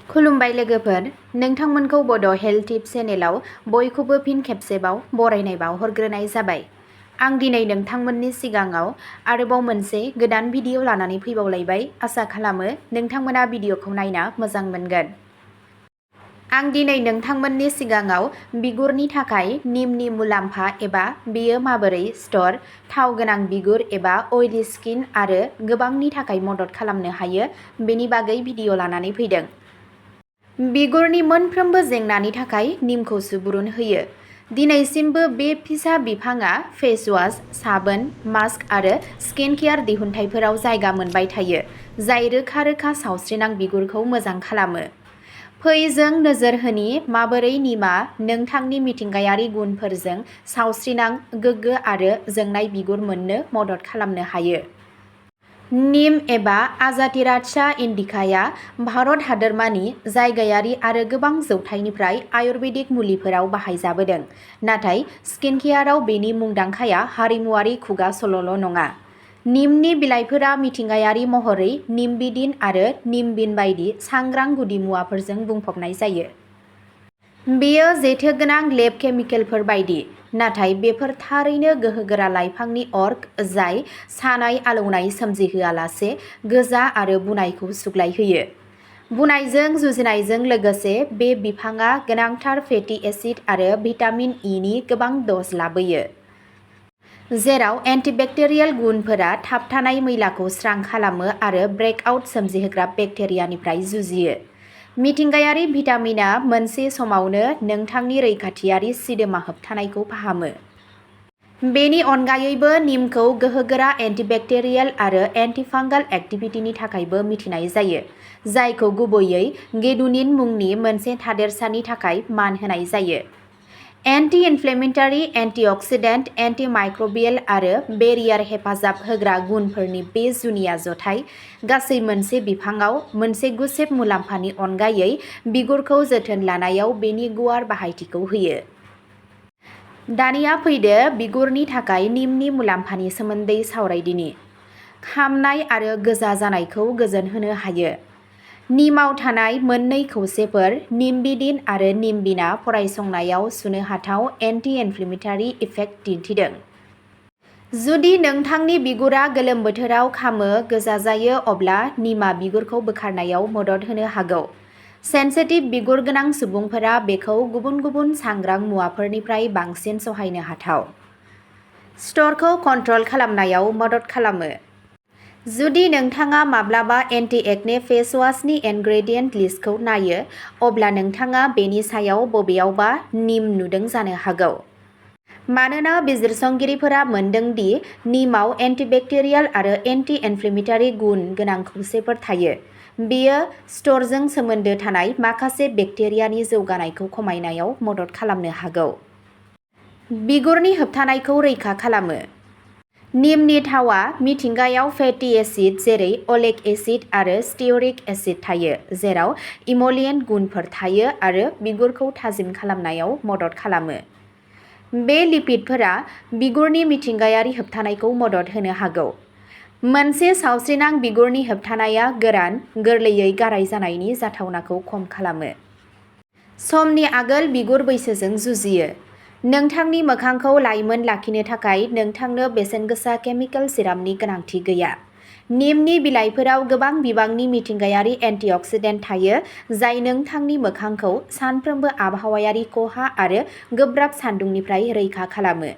खुलुमबाय लोगोफोर, नोंथांमोनखौ बड' हेल्थ टिप्स चेनेलाव बयखौबो फिन खेबसेबाव बरायनाय बावहरग्रोनाय जाबाय। आं दिनै नोंथांमोननि सिगाङाव आरोबाव मोनसे गोदान भिडिअ लानानै फैबावलायबाय। आसा खालामो नोंथांमोना भिडिअखौ नायना मोजां मोनगोन। आं दिनै नोंथांमोननि सिगाङाव बिगुरनि थाखाय निमनि मुलाम्फा एबा बेयो माबोरै सिथर, थाव गोनां बिगुर एबा अइली स्किन आरो गोबांनि थाखाय मदद खालामनो हायो बेनि बागै भिडिअ लानानै फैदों। बिगुरनि मोनफ्रोमबो जेंनानि थाखाय निमखौ सुबुरुन होयो। दिनैसिमबो बे फिसा बिफांआ फेस वाश, साबोन, मास्क आरो स्किन केयार दिहुनथायफोराव जायगा मोनबाय थायो, जाय रोखा सावस्रिनां बिगुरखौ मोजां खालामो। फै जों नोजोर होनि माबोरै निमआ नोंथांनि मिथिंगायारि गुनफोरजों सावस्रिनां, गोग्गो आरो जोंनाय बिगुर मोननो मदद खालामनो हायो। निम एबा आजाथिराच्चा इंडिकाया भारत हादोरमानि जायगायारि आरो गोबां जौथाइनिफ्राय आयुर्वेदिक मुलिफोराव बाहायजाबोदों, नाथाय स्किन केयाराव बेनि मुंदांखाया हारिमुआरि खुगा सल'ल' नङा। निमनि बिलाइफोरा मिथिंगायारि महरै निम्बिडिन आरो निम्बिन बायदि सांग्रां गुदिमुवाफोरजों बुंफबनाय जायो। बेयो जेथोगोनां लेब केमिकेलफोर बायदि, नाथाय बेफोर थारैनो गोहोगोरा लाइफांनि अर्क जाय सानाय आलौनाय सोमजिहोआलासे गोजा आरो बुनायखौ सुग्लायहोयो। बुनायजों जुजिनायजों लोगोसे बे बिफांआ गोनांथार फेटि एसिड आरो भिटामिन इनि गोबां द'ज लाबोयो, जेराव एन्टिबेक्टेरियेल गुनफोरा थाबथानाय मैलाखौ स्रां खालामो आरो ब्रेकआउट सोमजिहोग्रा बेक्टेरियानिफ्राय जुजियो। मिथिंगायारि भिटामिनआ मोनसे समावनो नोंथांनि रैखाथियारि सिदोमा होबथानायखौ फाहामो। बेनि अनगायैबो निमखौ गोहोगोरा एन्टिबेक्टेरियेल आरो एन्टिफांगाल एक्टिभिटिनि थाखायबो मिथिनाय जायो, जायखौ गुबैयै गेडुनिन मुंनि मोनसे थादेरसानि थाखाय मान होनाय जायो। एन्टि-इनफ्लेमेटरि, एन्टिअक्सिडेन्ट, एन्टिमाइक्रबियेल आरो बेरियार हेफाजाब होग्रा गुनफोरनि बे जुनिया जथाय गासै मोनसे बिफांआव मोनसे गुसेब मुलाम्फानि अनगायै बिगुरखौ जोथोन लानायाव बेनि गुवार बाहायथिखौ होयो। दानिया फैदो बिगुरनि थाखाय निमनि मुलाम्फानि सोमोन्दै सावरायदिनि। खामनाय आरो गोजा जानायखौ गोजोन होनो हायो। निमआव थानाय मोननै खौसेफोर, निम्बिडिन आरो निम्बिनआ फरायसंनायाव सुनो हाथाव एन्टि-इनफ्लेमेटरि इफेक्ट दिन्थिदों। जुदि नोंथांनि बिगुरा गोलोम बोथोराव खामो गोजा जायो अब्ला निमआ बिगुरखौ बोखारनायाव मदद होनो हागौ। सेन्सिटिभ बिगुर गोनां सुबुंफोरा बेखौ गुबुन सांग्रां मुवाफोरनिफ्राय बांसिन सहायनो हाथाव। सिथरखौ कन्ट्रल खालामनायाव मदद खालामो। जुदि नोंथाङा माब्लाबा एन्टि-एक्ने फेस वाशनि इनग्रेडियेन्ट लिस्टखौ नायो, अब्ला नोंथाङा बेनि सायाव बबेयावबा निम नुदों जानो हागौ। मानोना बिजिरसंगिरिफोरा मोनदों दि निमआव एन्टिबेक्टेरियेल आरो एन्टि-इनफ्लेमेटरि गुन गोनां खौसेफोर थायो, बेयो सिथरजों सोमोन्दो थानाय माखासे बेक्टेरियानि जौगानायखौ खमायनायाव मदद खालामनो हागौ। बिगुरनि होबथानायखौ रैखा खालामो। निमनि थावआ मिथिंगायाव फेटि एसिड जेरै अलेक एसिड आरो स्टियरिक एसिड थायो, जेराव इम'लिएन्ट गुनफोर थायो आरो बिगुरखौ थाजिम खालामनायाव मदद खालामो। बे लिपिडफोरा बिगुरनि मिथिंगायारि होबथानायखौ मदद होनो हागौ। मोनसे सावस्रिनां बिगुरनि होबथानाया गोरान, गोरलैयै गाराय जानायनि जाथावनाखौ खम खालामो। समनि आगोल बिगुर बैसोजों जुजियो। नोंथांनि मोखांखौ लाइमोन लाखिनो थाखाय नोंथांनो बेसेनगोसा केमिकेल सिरामनि गोनांथि गैया। निमनि बिलाइफोराव गोबां बिबांनि मिथिंगायारि एन्टिअक्सिडेन्ट थायो, जाय नोंथांनि मोखांखौ सानफ्रोमबो आबहावायारि खहा आरो गोब्राब सान्दुंनिफ्राय रैखा खालामो।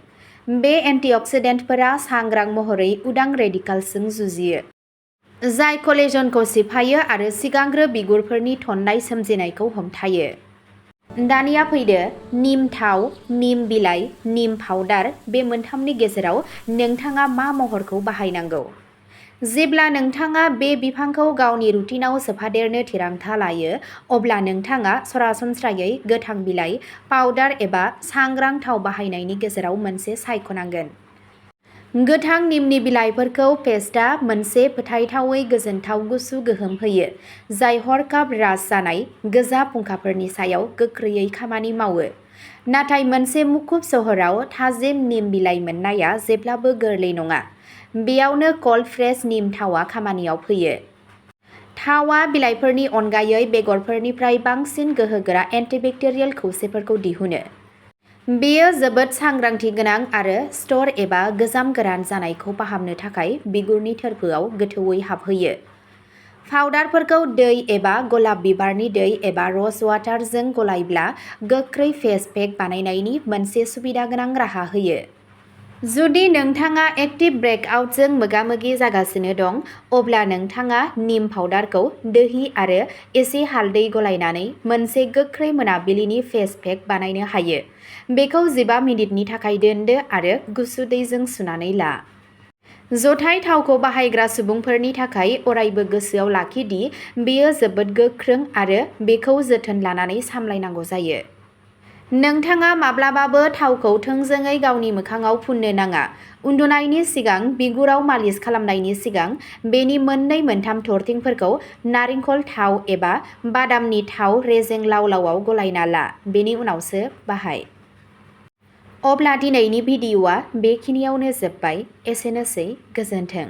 बे एन्टिअक्सिडेन्टफोरा सांग्रां महरै उदां रेडिकल्सजों जुजियो, जाय कलेजनखौ सिफायो आरो सिगांग्रो बिगुरफोरनि थन्नाय सोमजिनायखौ हमथायो। दानिया फैदो निम थाव, निम बिलाइ, निम पाउडार बे मोनथामनि गेजेराव नोंथाङा मा महरखौ बाहायनांगौ। जेब्ला नोंथाङा बे बिफांखौ गावनि रुटिनआव सोफादेरनो थिरांथा लायो, अब्ला नोंथाङा सरासनस्रायै गोथां बिलाइ, पाउडार एबा सांग्रां थाव बाहायनायनि गेजेराव मोनसे सायख'नांगोन। गोथां निमनि बिलाइफोरखौ पेस्टआ मोनसे फोथायथावै गोजोनथाव गुसु गोहोम होयो, जाय हरखाब रास जानाय गोजा फुंखाफोरनि सायाव गोख्रैयै खामानि मावो। नाथाय मोनसे मुखुब सोहोराव थाजिम निम बिलाइ मोननाया जेब्लाबो गोरलै नङा। बेयावनो कल्ड प्रेस निम थावआ खामानियाव फैयो। थावआ बिलाइफोरनि अनगायै बेगरफोरनिफ्राय बांसिन गोहोगोरा एन्टिबेक्टेरियेल खौसेफोरखौ दिहुनो। बेयो जोबोद सांग्रांथि गोनां आरो स्टर एबा गोजाम गोरान जानायखौ फाहामनो थाखाय बिगुरनि थोरफोआव गोथौवै हाबहैयो। पाउडारफोरखौ दै एबा गलाब बिबारनि दै एबा र'ज वाटारजों गलायब्ला गोख्रै फेस पेक बानायनायनि मोनसे सुबिदागोनां राहा होयो। जुदि नोंथाङा एक्टिभ ब्रेकआउटजों मोगा-मोगि जागासिनो दं, अब्ला नोंथाङा निम पाउडारखौ दही आरो एसे हालदै गलायनानै मोनसे गोख्रै मोनाबिलिनि फेस पेक बानायनो हायो। बेखौ 15 मिनिटनि थाखाय दोनदो आरो गुसु दैजों सुनानै ला। जथाय थावखौ बाहायग्रा सुबुंफोरनि थाखाय अरायबो गोसोआव लाखि दि बेयो जोबोद गोख्रों आरो बेखौ जोथोन लानानै सामलायनांगौ जायो। नोंथाङा माब्लाबाबो थावखौ थोंजोङै गावनि मोखांआव फुननो नाङा। उन्दुनायनि सिगां बिगुराव मालिस खालामनायनि सिगां बेनि मोननै-मोनथाम थरथिंफोरखौ नारेंखल थाव एबा बादामनि थाव रेजें लाव-लावआव गलायना ला, बेनि उनावसो बाहाय। अब्ला दिनैनि भिडिअ'आ बेखिनियावनो जोबबाय। एसेनोसै, गोजोन्थों।